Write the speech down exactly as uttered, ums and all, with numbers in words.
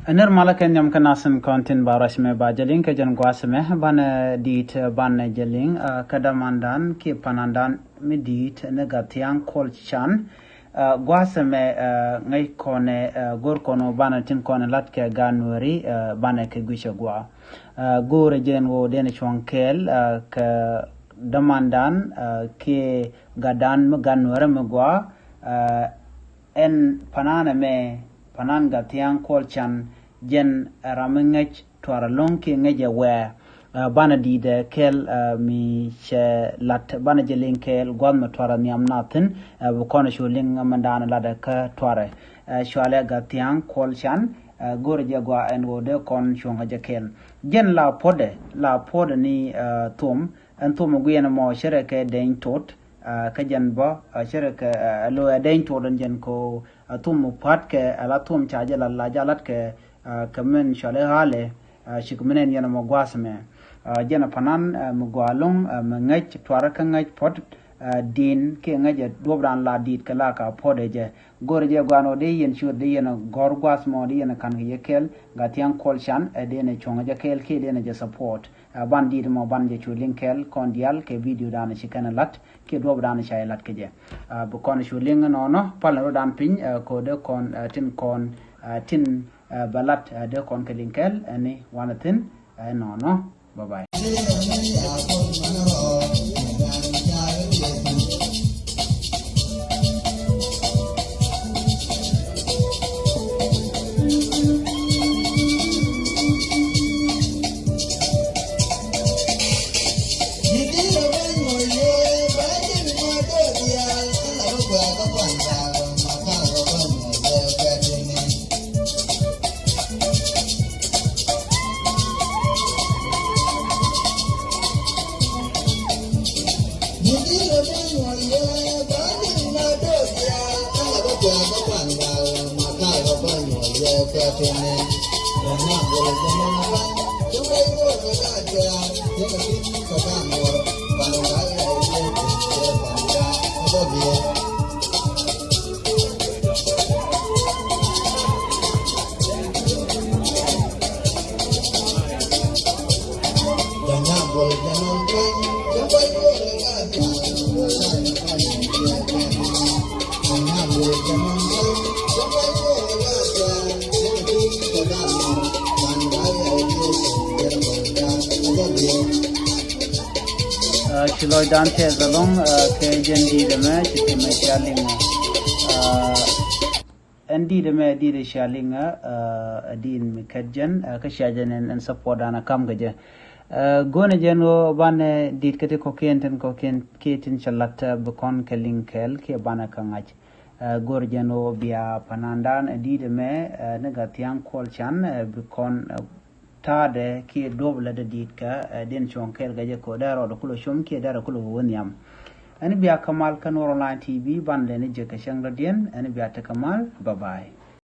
Ner malä kɛ nhiam kä nasin kɔn tin ba ruac mɛ ba jɛ liŋ kɛ jɛn gua̱a̱th mɛ banɛ di̱i̱t banɛ jɛ liŋ kä dämandan kiɛ panandan mi di̱i̱t ni Gathiaŋ Kuɔl Can. Gua̱a̱th mɛ ŋäc kɔnɛ go̱r kɔn banɛ tin kɔnɛ lat kɛ gan nuɛri banɛ kɛ gui̱cɛ gua̱a̱. Go̱rɛ jɛn ɣöö denɛ cuɔ̱ŋ kɛɛl kɛ dämandan kiɛ gatdan mi gan nuɛri mi gua̱a̱. Ɛn pananɛ mɛ panan Gathiaŋ Kuɔl Can jɛn ram mi ŋäc tuar ɛlɔ̱ŋ kiɛ ŋäc ɛ wɛɛ. Banɛ di̱i̱t ɛ kɛɛl mi cɛ lat banɛ jɛ liŋ kɛɛl gua̱th mɛ tuar ɛ nhiam nathin. Bi kɔn cu liŋ mɛndan lat ɛ kä tuarɛ. Cualɛ Gathiaŋ Kuɔl Can. Go̱rɛ jɛ gua ɛn ɣöö dee kɔn cuɔ̱ŋ ɛ jɛ kɛɛl. Jɛn la puɔ̱tdɛ la puɔ̱tdɛ ni thom. Ɛn thom ɛ guiɛn ɛmɔ cɛ rɛ kɛ deny tot. Kä jɛn bä cɛ rɛ kɛ lo ɛ deny tot ɛn jɛn ko. Thum mi pua̱t kɛ ala thum ca jɛ la la ja lat kɛ kɛ min cɔl i̱ ɣa̱lɛ. Cik min ɛn yɛn mɔ gua̱a̱th mɛ jɛn a panan mi gɔaa lo̱ŋ mi ŋäc tuarä kä ŋäc puɔ̱t. Din kiɛ ŋäc ɛ duɔ̱pdan la di̱i̱t kɛ la ka puɔ̱t ɛ jɛ. Go̱rɛ jɛ gua̱a̱n ɔ dee yɛn ciöt dee yɛn gɔ̱r gua̱a̱th mɔ dee yɛn ka̱n kɛ yɛ kɛɛl Gathiaŋ Kuɔl Can ɛ dee yɛn cuɔ̱ŋ ɛ jɛ kɛɛl kiɛ dee yɛn jɛ support. Ban di̱i̱t mɔ ban jɛ cu liŋ kɛɛl kɔn diaal kɛ video dan ci kɛn lat kiɛ duɔp dan ca lat kɛ jɛ. Bi kɔn cu liŋ nɔnɔ pal ni rɔ dan piny kode kɔn tin kɔn tin bɛ lat dee kɔn kɛ liŋ kɛɛl ɛni wanɛ thin. Nɔnɔ, bye bye. Ci lɔcdan tɛth ɛlɔ̱ŋ kɛ jɛn di̱i̱t ɛmɛ ci kɛ mɛ cia liŋ. Ɛn di̱i̱t ɛmɛ di̱i̱t ɛ cia liŋ ɛ di̱i̱t mi kɛt jɛn kä cia jɛn ɛn support dan ɛ kam kɛ jɛ. Go̱nɛ jɛn ɣöö banɛ di̱i̱t kä ti kɔ̱kiɛn tin kɔ̱kiɛn kiɛ tin cɛ la̱t bi kɔn kɛ liŋ kɛɛl kiɛ banɛ kä ŋa̱c. Go̱r jɛn ɣöö bia panandan ɛ di̱i̱t ɛmɛ ni Gathiaŋ Kuɔl Can bi kɔn ta̱a̱dɛ kiɛ duɔ̱p lätdɛ di̱i̱t kä den cuɔ̱ŋ kɛɛl kɛ jɛ ko̱ dee rɔɔdɛ kulɛ com kiɛ dee rɛ kulɛ wä nhiam. Ɛn bia kä mal kä Nuɔr Online T V ban lɛ ni jɛ kɛ cäŋ dɔ̱diɛn ɛn bia te kä mal. Bye bye.